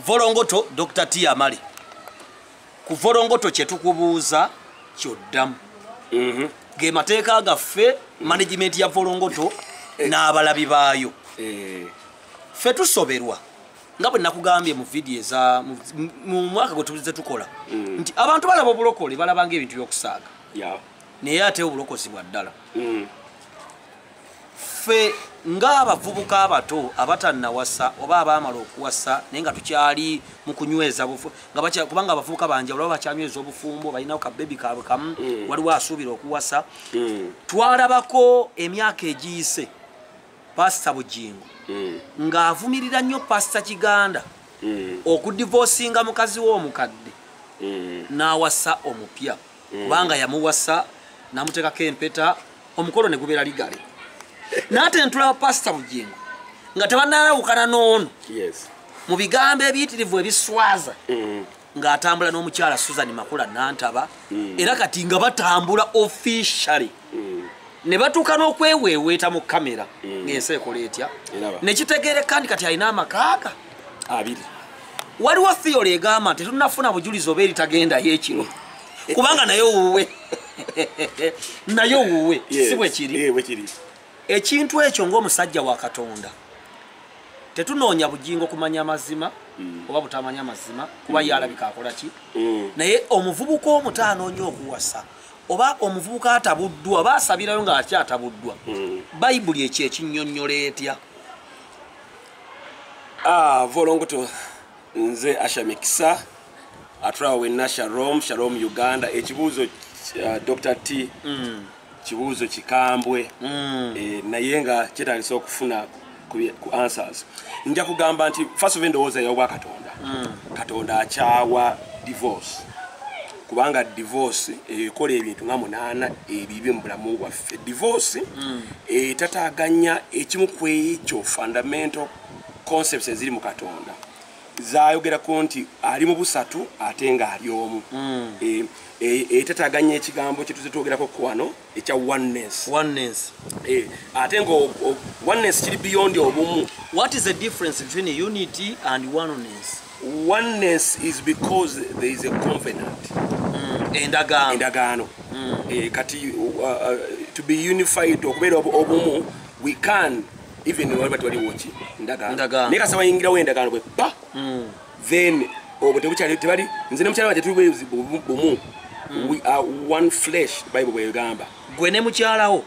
Volongoto Dr. T Amale. Ku Volongoto kye tukubuuza kyoddamu. Ge mateeka gaffe, management ya Volongoto n'abalabi baayo. Ffe tusoberwa nga bwe nakugambye mu vidiyo eza mu mwaka gwe tulize tukola nti abantu balaba obulokole, balaba ng'ebintu by'okusaaga, naye ate obulokozi bwa ddala. Ffe ng'abavubuka abato abatannawasa oba abaamala okuwasa naye nga tukyali mu kunyweza nga kubanga abavubuka banjawulo bakyanyweza obufumbo, balinawo kabebi kaabwe kamu, waliwo asuubira okuwasa. Twalabako emyaka egiyise Pasita Bugingo ng'avumirira nnyo Pasita Kiganda okudivosinga mukazi we omukadde n'awasa omupya, kubanga yamuwasa n'amuteekako empeta, omukolo ne gubeera ligale. N'ate ntulaba Pasita Bugingo nga tebannalawukana n'ono mu bigambo ebiyitirivu ebiswaza ng'atambula n'omukyala Susan Makula Nantaba, era kati nga batambula officially ne batuuka n'okweweeweeta mu kamera ng'ensi ekola etya, ne kitegeereka nti kati alina amakaaga abiri. Waliwo theory egamba nti tetunnafuna bujulizi oba eritagendayo ekiro, kubanga naye wuwe naye wuwe, si bwe kiri? Ekintu ekyo ng'omusajja wa Katonda tetunoonya Bugingo kumanya mazima oba butamanya mazima, kuba ye alabika akola ki, naye omuvubuka omuto anoonya okuwasa oba omuvubuka atabuddwa oba asabirayo ng'akyatabuddwa, Bayibuli ekyo ekinnyonnyola etya? Volongoto, nze Asha Mikisa atulawo wenna. Shalom, shalom Uganda. Ekibuuzo Dr. T kibuuzo kikambwe, naye nga kyetagisa okufuna ku answers. Nja kugamba nti first of endowooza y'obwakatonda, Katonda akyawa divorce, kubanga divorce ekola ebintu nga 8 ebibi mu bulamu bwaffe. Divorce etataganya ekimu ku ekyo fundamental concepts eziri mu Katonda zayogerako nti ali mu busatu ate nga ali omu. Etataganya ekigambo kye tuze twogerako ku wano ekya oneness. Oneness. Ate nga oneness kiri beyond obumu. What is the difference between unity and oneness? Oneness is because there is a covenant. Endagaano. Endagaano. Kati to be unified, okubeera obumu, we can even waliba tewaliwo ki ndagaano. Naye kasaba bayingirawo endagaano bwe pa, then obwo tebukyali, tebali nze ne mukyala wange tuli bumu. We are one flesh, Bible bw'egamba. Gwe ne mukyalawo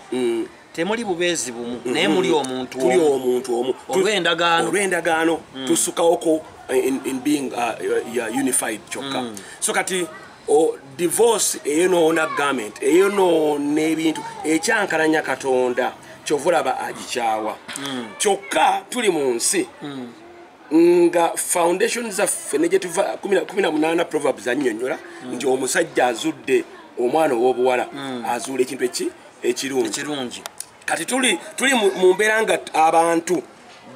temuli bubeezi bumu, naye muli omuntu tuli omuntu omu olw'endagaano. Olw'endagaano tusukawoko in being unified kyokka. So kati divorce eyonoona garment, eyonoona ebintu, ekyankalanya Katonda, kyova olaba agikyawa. Kyokka tuli mu nsi nga foundation zaffe ne gye tuva, 18 Proverbs annyonnyola nti omusajja azudde omwana ow'obuwala azuula ekintu ekirungi. Ekirungi. Kati tuli mu mbeera nga abantu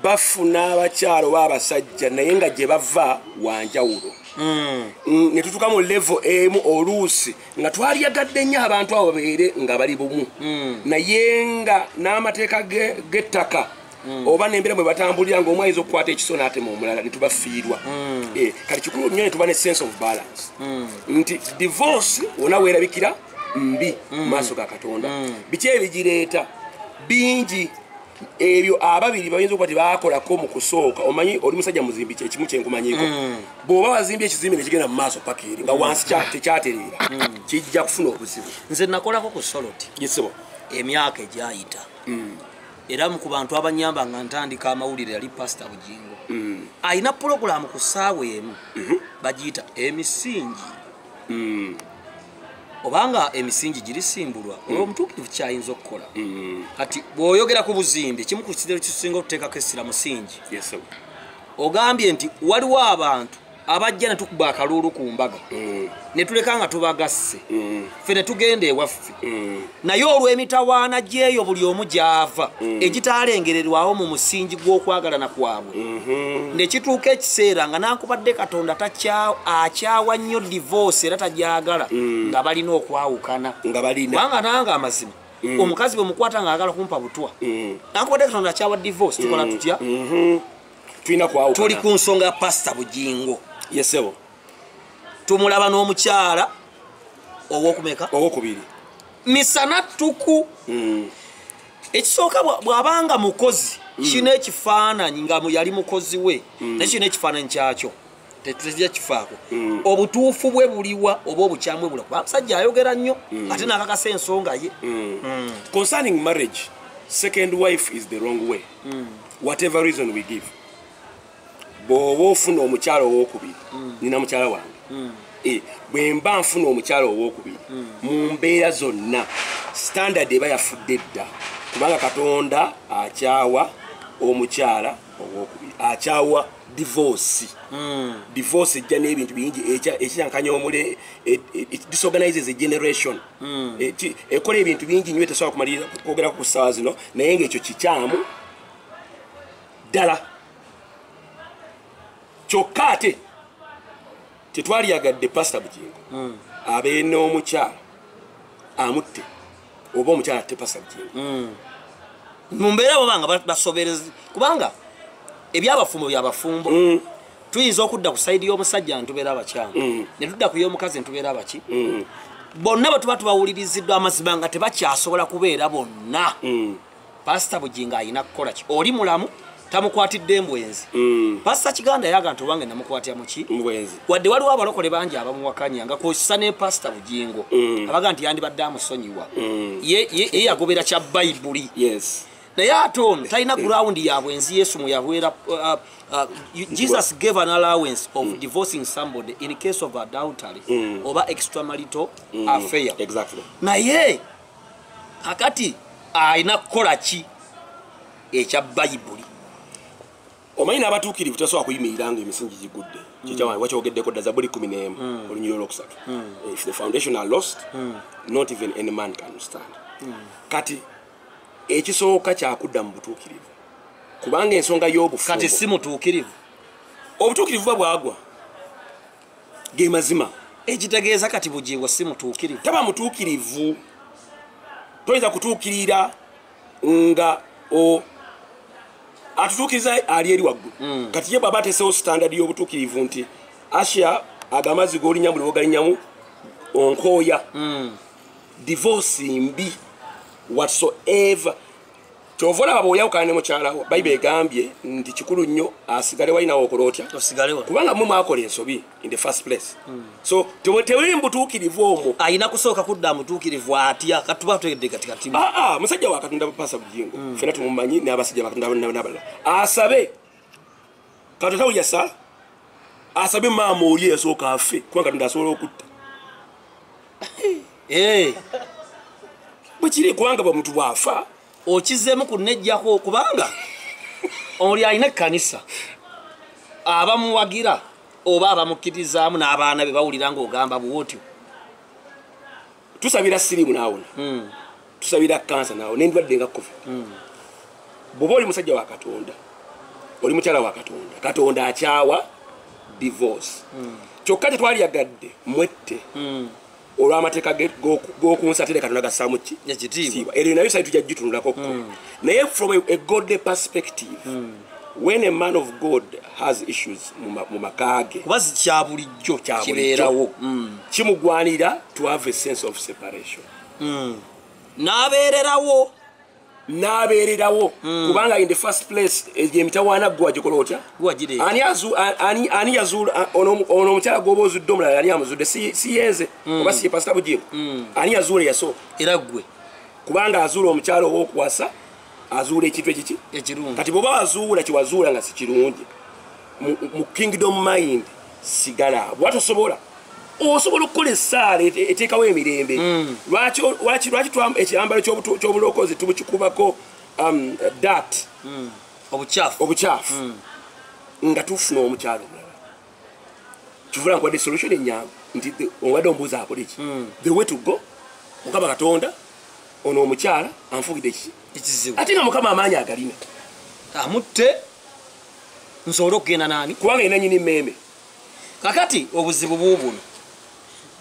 bafuna abakyala oba abasajja naye nga gye bava wanjawulo. Ne tutuuka mu level emu oluusi nga twaliyagadde nnyo abantu abo babeere nga bali bumu, naye nga n'amateeka g'ettaka oba n'embeera bwe batambulira ng'omu ayinza okukwata ekiso n'atema omulala ne tubafiirwa. Kati kikulu nnyo ne tuba ne sense of balance nti divorce wonna weerabikira mbi mu maaso ga Katonda. Biki ebigireeta? Bingi ebyo ababiri bayinza okuba tebaakolako mu kusooka. Omanyi oli musajja muzimbi, kyekimu kyenkumanyiiko, bw'oba wazimbye ekizimbe ne kigenda mu maaso paka eri nga wansi tekyatereera, kijja kufuna obuzibu. Nze nakolako ku Soloti Yesibo. emyaka egyayita, era mu ku bantu abanyamba nga ntandika amawulire yali Pasita Bugingo. Alina pulogulaamu ku ssaawa 1 bagiyita Emisingi, obanga emisingi girisimbulwa olw'omutuukirivu kyayinza okukola. Kati bw'oyogera ku buzimbi, ekimu ku kitero kisinga okuteekako essira musingi. Ogambye nti waliwo abantu abajja ne tukuba akaluulu ku mbaga ne tuleka nga tubagasse, ffe ne tugenda ewaffe, naye olw'emitawaana gy'eyo buli omu gy'ava egitaalengererwawo mu musingi gw'okwagalana kwabwe, ne kituuka ekiseera nga nankubadde Katonda akyawa nnyo divorce era tagyagala, nga balina okwawukana. Nga balina. Kubanga nange amazima omukazi bwe mukwata ng'ayagala kumpa butwa, nankubadde Katonda akyawa divorce, tukola tutya? Tulina kwawukana. Tuli ku nsonga ya Pastor Bujingo. Yesebo. Tumulaba n'omukyala owokumeka? Owokubiri. Misana tuku. Ekisooka bw'abanga mukozi, kino ekifaananyi nga yali mukozi we, naye kino ekifaananyi kyakyo tetujja kifaako. Obutuufu bwe buliwa oba obukyamu bwe bula? Kuba musajja ayogera nnyo ate n'akakasa ensonga ye. Concerning marriage, second wife is the wrong way. Whatever reason we give. Bw'oba ofuna omukyala owokubiri, nina mukyala wange. Bwe mba nfuna omukyala owokubiri, mu mbeera zonna standard eba yafudde dda, kubanga Katonda akyawa omukyala owokubiri, akyawa divorce. Divorce ejja n'ebintu bingi, ekyankanya omule, it disorganizes a generation. Ekola ebintu bingi nnyo etasobola kumalirira kwogera ku ssaawa zino, naye ng'ekyo kikyamu ddala. Kyokka ate tetwaliyagadde Pastor Bujingo abeere n'omukyala amutte oba omukyala atte Pastor Bujingo. Mu mbeera baba nga basobereza, kubanga ebyabafumbo byabafumbo. Tuyinza okudda ku sayidi y'omusajja ntubeera abakyamu, ne tudda ku y'omukazi ntubeera abaki. Bonna bwe tuba tubawuliriziddwa amazima nga tebakyasobola kubeera bonna. Pastor Bujingo alina kukola ki? Oli mulamu tamukwatidde embwenzi. Pastor Kiganda yaga nti owange namukwatira muki? Mbwenzi. Wadde waliwo abalokole bangi abamuwakanya nga kw'ossa ne Pastor Bujingo. Abaga nti yandibadde amusonyiwa. Ye yagobera kya Bayibuli. Yes. Naye ate ono talina ground ya bwenzi. Yesu mwe yaweera, Jesus gave an allowance of divorcing somebody in case of adultery oba extramarital affair. Exactly. Naye kakati alina kukola ki ekya Bayibuli? Omanyi n'abatuukirivu tasobola kuyimirira nga emisingi gigudde. Kikyawange wakyogeddeko dda, Zabuli 11 olunyiriri olwokusatu. If the foundation are lost, not even any man can stand. Kati ekisooka kyakudda mu butuukirivu, kubanga ensonga y'obufumbo kati si mutuukirivu. Obutuukirivu buba bwagwa, ge mazima. Ekitegeeza kati Bujingo si mutuukirivu. Taba mutuukirivu. Toyinza kutuukirira nga o atutuukiriza ali eri waggulu. Kati ye bw'aba ateesewo standard y'obutuukirivu nti Asha agamazzi g'olinnya buli lw'ogalinyamu onkooya. Divorce mbi whatsoever. Kyova olaba bw'oyawukana ne mukyala wo, Bayibuli egambye nti kikulu nnyo asigale wali nawe okola otya? Osigalewo. Kubanga mmwe mwakola ensobi in the first place. So tewuli mu butuukirivu omwo. Alina kusooka kudda mutuukirivu atya? Katuba tutegedde kati kati. Musajja wa Katonda Pastor Bujingo. Ffenna tumumanyi n'abasajja ba Katonda n'abalala. Asabe. Katonda tawulira ssaala. Asabe maama oli eyasooka afe, kubanga Katonda asobola okutta. Bwe kiri, kubanga bwe muntu bw'afa, Okizzeemu ku nejjako, kubanga oli alina ekkanisa abamuwagira oba abamukkirizaamu n'abaana be bawulira ng'ogamba bw'otyo. Tusabira siriimu n'awona. Tusabira kansa n'awona, n'endwadde nga COVID. Bw'oba oli musajja wa Katonda, oli mukyala wa Katonda, Katonda akyawa divorce. Kyokka tetwaliyagadde mwette olw'amateeka g'oku nsi, ate Katonda gassaamu ki? Ekitiibwa. Eryo nayo side tujja gitunulako. Naye from a godly perspective, when a man of God has issues mu maka ge, kuba kya bulijjo kya bulijjo, kibeerawo. Kimugwanira to have a sense of separation. N'abeererawo. N'abeererawo. Kubanga in the first place, egyo emitawaana ggwe wagikola otya? Gwe wagireeta. Ani yazuula, ono omukyala gw'oba ozudde omulala, ani amuzudde? Si yenze, oba si ye Pastor Bujingo? Ani yazuula eyasooka? Era ggwe. Kubanga azuula omukyala ow'okuwasa, azuula ekintu ekiki? Ekirungi. Kati bw'oba wazuula kyewazuula nga si kirungi, mu kingdom mind sigala. Bw'oba tosobola, osobola okukola essaala eteekawo emirembe. Lwaki ekyambalo ky'obulokozi tubukikubako dirt? Obukyafu. Obukyafu. Nga tufuna omukyala omulala. Kivula nkuwadde solution ennyangu nti obadde ombuuza akole ki? The way to go, Mukama Katonda, ono omukyala anfuukidde kiki? Ekizibu. Ate nga Mukama amaanyi agalina. Amutte nsobole okugenda naani? Kubanga yena nnyini mmeeme. Kakati obuzibu buubuno.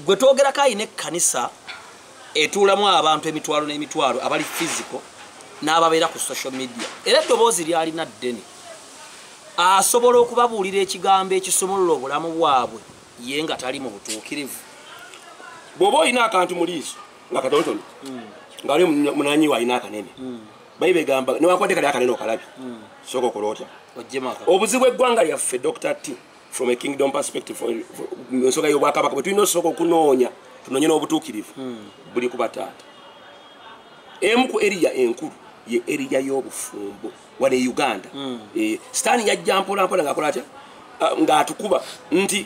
Gwe twogerako alina ekkanisa etuulamu abantu emitwalo n'emitwalo abali physical n'ababeera ku social media. Era eddoboozi lyalina ddene. Asobola okubabuulira ekigambo ekisumulula obulamu bwabwe ye nga tali mu butuukirivu. Bw'oba olina akantu mu liiso nga katonotono, nga oli munanyi we alina akanene, Bayibuli egamba newankubadde kali akanene okalabye, sooka okola otya? Obuzibu eggwanga lyaffe, Dr. T, from a kingdom perspective, mu nsonga y'obwakabaka bwe tulina osooka okunoonya, tunoonye n'obutuukirivu buli ku bataata. Emu ku area enkulu ye area y'obufumbo wano e Uganda. Sitaani yajja mpola mpola ng'akola atya? Ng'atukuba nti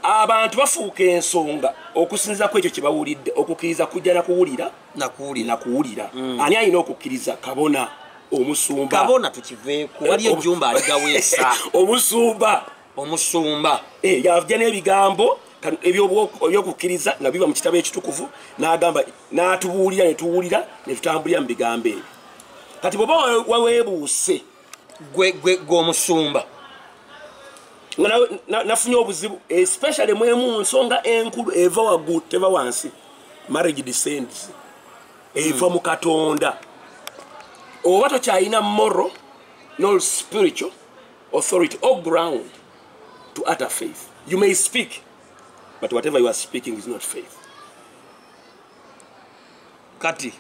abantu bafuuka ensonga okusinziira ku ekyo kye bawulidde. Okukkiriza kujja nakuwulira. Nakuwulira. Ani alina okukkiriza? Kabona, omusumba. Kabona tukiveeko, waliyo ejjumba aligaweesa. Omusumba. Omusumba. Yajja n'ebigambo ebyokukkiriza nga biva mu kitabo ekitukuvu, n'agamba n'atubuulira ne tuwulira ne tutambulira mu bigambo ebyo. Kati bw'oba waweebuuse gwe omusumba nga nafunye obuzibu, especially mwemu nsonga enkulu eva waggulu teva wansi. Marriage descends, eva mu Katonda. Oba tokyalina moral nor spiritual authority or ground to utter faith. You may speak, but whatever you are speaking is not faith. Kati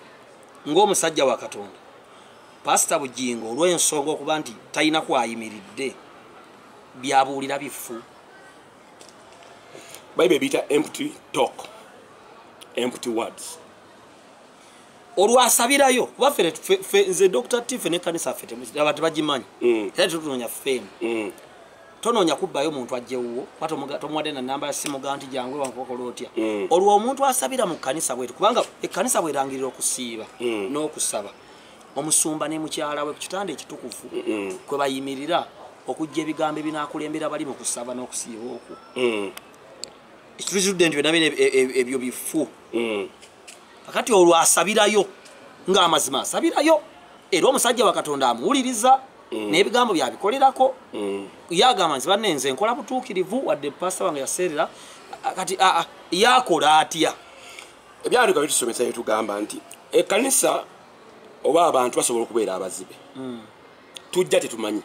ng'omusajja wa Katonda, Pasita Bugingo, olw'ensonga okuba nti talina kwayimiridde, byabuulira bifu. Bayibuli biyita empty talk, empty words. Olwasabirayo kuba ffe nze Dr. T, ffe n'ekkanisa ffe abantu tebagimanyi, era tetunoonya fame. Tonoonya kubbayo omuntu ajjewuwo kuba tomuwadde na namba ya simu ga nti jangu wankubakola otya. Olwo omuntu asabira mu kkanisa bwetu, kubanga ekkanisa bwerangirira okusiiba n'okusaba, omusumba ne mukyala we ku kitanda ekitukuvu kwe bayimirira okujja ebigambo ebinaakulembera bali mu kusaba n'okusiiba okwo. Ekituzudde nti byonna bino ebyo bifu. Kakati olwo asabirayo ng'amazima asabirayo, era omusajja wa Katonda amuwuliriza n'ebigambo byabikolerako. Yagamba nti banne nze nkola butuukirivu wadde pasita wange yaseerera. Kati yakola atya? Ebyawandiikibwa bitusomesa bitugamba nti ekkanisa oba abantu basobola okubeera abazibe. Tujja tetumanyi,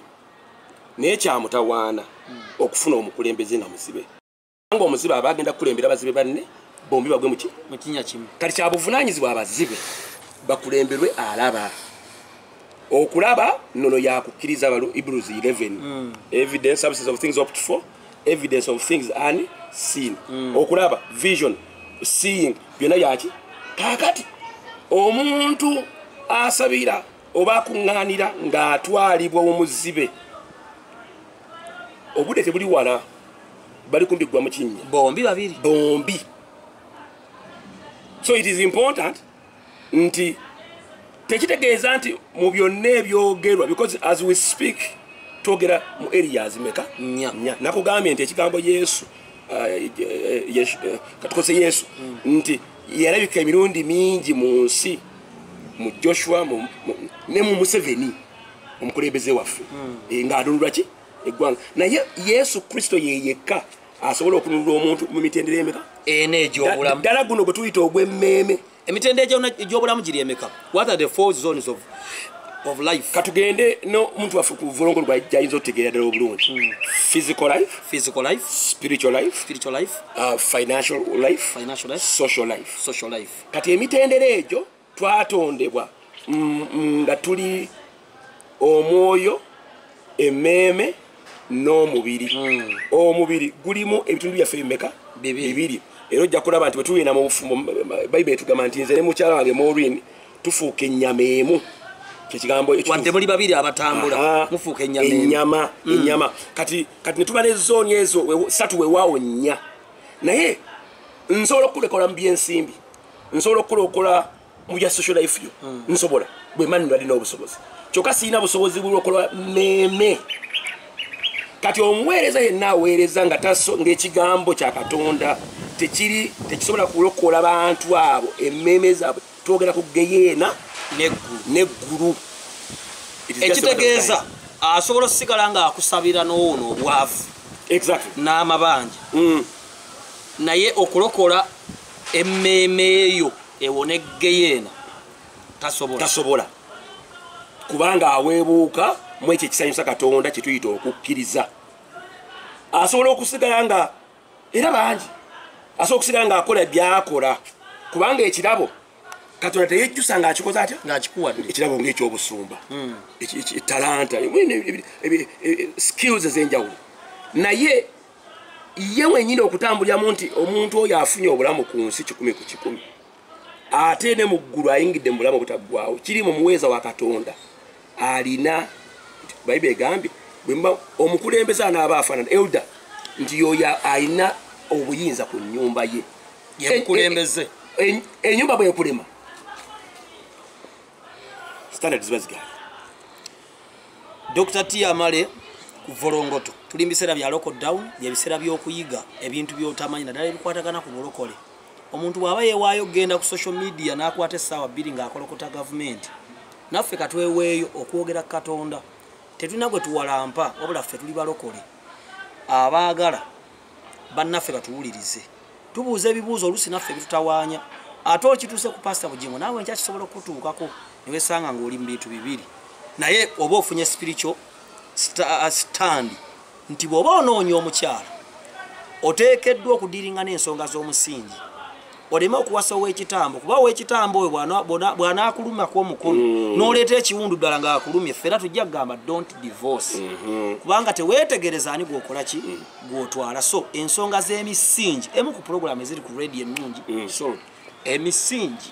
naye kyamutawaana okufuna omukulembeze nga muzibe, nga omuzibe aba agenda kukulembera abazibe banne bombi bagwe muki? Mu kinnya kimu. Kati kyabuvunaanyizibwa abazibe bakulemberwe alaba. Okulaba nnono yakukkiriza, balu Hebrews 11, evidence, substance of things hoped for, evidence of things unseen. Okulaba, vision, seeing, byonna byaki. Kaakati omuntu asabira oba akuŋŋaanira ng'atwalibwa omuzibe, obudde tebuli wala, bali kumpi kugwa mu kinnya. Bombi babiri. Bombi. So it is important nti tekitegeeza nti mu byonna ebyogerwa, because as we speak twogera mu areas meka? Nnya. Nnya. Nakugambye nti ekigambo Yesu, katukose Yesu, nti yalabika emirundi mingi mu nsi, mu Joshua, ne mu Museveni omukulembeze waffe, ng'anunula ki? Eggwanga. Naye Yesu Kristo ye yekka asobola okununula omuntu mu mitendera emeka? Ena egy'obulamu. Ddala guno gwe tuyita ogw'emmeeme. Emitendera egy'obulamu giri emeka? What are the four zones of life? Katugende n'omuntu waffe ku vulongo gyayinza okutegeera ddala obulungi. Physical life, Physical life, spiritual life, spiritual life, financial life, financial life, social life. Social life. Kati emitendera egyo twatondebwa nga tuli omwoyo, emmeeme n'omubiri. Omubiri gulimu ebitundu byaffe bimeka? Bibiri. Bibiri. Era ojja kulaba nti bwe tugenda mu bufumbo, Bayibuli etugamba nti nze ne mukyala wange Maureen tufuuka ennyama emu. Kyekigambo ekituufu. Wadde muli babiri abatambula, mufuuka ennyama emu. Ennyama, ennyama. Kati ne tuba ne zooni ezo satu, weewaawo nnya, naye nsobola okukulekola mu byensimbi, nsobola okukulokola mu bya social life yo, nsobola bwe mani nalina obusobozi, kyokka sirina busobozi bulokola mmeeme. Kati omuweereza yenna aweereza nga taso ng'ekigambo kya Katonda tekiri, tekisobola kulokola bantu abo emmeeme zaabwe. Twogera ku geyeena n'eggulu. N'eggulu. It is just a matter of Ekitegeeza time. asobola okusigala ng'akusabira n'owona obwavu n'amabanja, naye okulokola emmeeme eyo ewone geyeena tasobola. Tasobola, kubanga aweebuuka. Mu ekyo ekisanyusa Katonda kye tuyita okukkiriza. Asobola okusigala nga era bangi, asobola okusigala ng'akola by'akola, kubanga ekirabo Katonda teyejjusa ng'akikoze atya? Ng'akikuwadde. Ekirabo ng'ekyobusumba, talanta, skills ez'enjawulo, naye ye wenyini okutambuliramu nti omuntu oyo afunye obulamu ku nsi 100 ku 100, ate ne mu ggulu ayingidde mu bulamu obutaggwaawo, kiri mu muweeza wa Katonda. Alina Bayibuli egambye omukulembeze anaaba afaanana elder, nti yoyo alina obuyinza ku nnyumba ye. Ye mukulembeze. Ennyumba bwekulema, standard ziba zigaanye. Dr. T Amale ku Volongoto. Tuli mu biseera bya lockdown, byebiseera by'okuyiga ebintu by'otamanyi, naddala ebikwatagana ku bulokole. Omuntu bw'aba yeewaayo okugenda ku social media n'akwata essaawa 2 ng'akolokota gavumenti, naffe katweweeyo okwogera ku Katonda. Tetulina gwe tuwalampa, wabula ffe tuli balokole abaagala bannaffe batuwulirize. Tubuuza ebibuuzo oluusi naffe bitutawaanya. Ate okituuse ku Pasita Bugingo, naawe nkya kisobola okutuukako ne weesanga ng'oli mu bintu bibiri, naye oba ofunye spiritual stand nti bw'oba onoonya omukyala oteekeddwa okudiringa n'ensonga z'omusingi, oleme okuwasa ow'ekitambo, kuba ow'ekitambo oyo bw'anaakulumako omukono n'oleeta ekiwundu ddala ng'akulumye, ffe era tujja kugamba don't divorce, kubanga teweetegereza ani gw'okola ki gw'otwala. So ensonga z'emisingi, emu ku pulogulaamu eziri ku radio ennungi, so emisingi,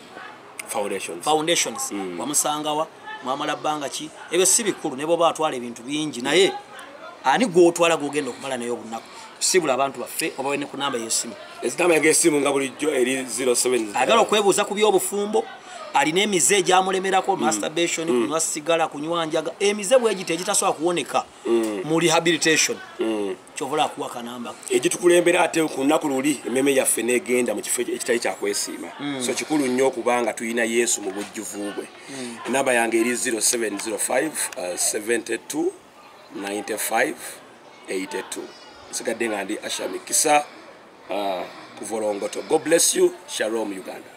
foundations, wamusangawa, mwamala bbanga ki, ebyo si bikulu ne bw'oba atwala ebintu bingi, naye ani gw'otwala gw'ogenda okumala naye obunaku. Tusibula abantu baffe obawe ne ku namba y'essimu. Enamba yange y'essimu nga bulijjo eri 07. Ayagala okwebuuza ku by'obufumbo, alina emize egyamulemerako, masturbation, kunywa sigala, kunywa njaga, emize bwegito egitasobola kuwoneka mu rehabilitation, kyovola akuwa kanamba. Egitukulembera ate ku lunaku luli emmeeme yaffe n'egenda mu kifo ekitali kyakwesiima. So kikulu nnyo okubanga tulina Yesu mu bujjuvu bwe. Enamba yange eri 0705 72 95 82. Nsigadde nga ndi Asha Mikisa ku Volongoto. God bless you. Shalom Uganda.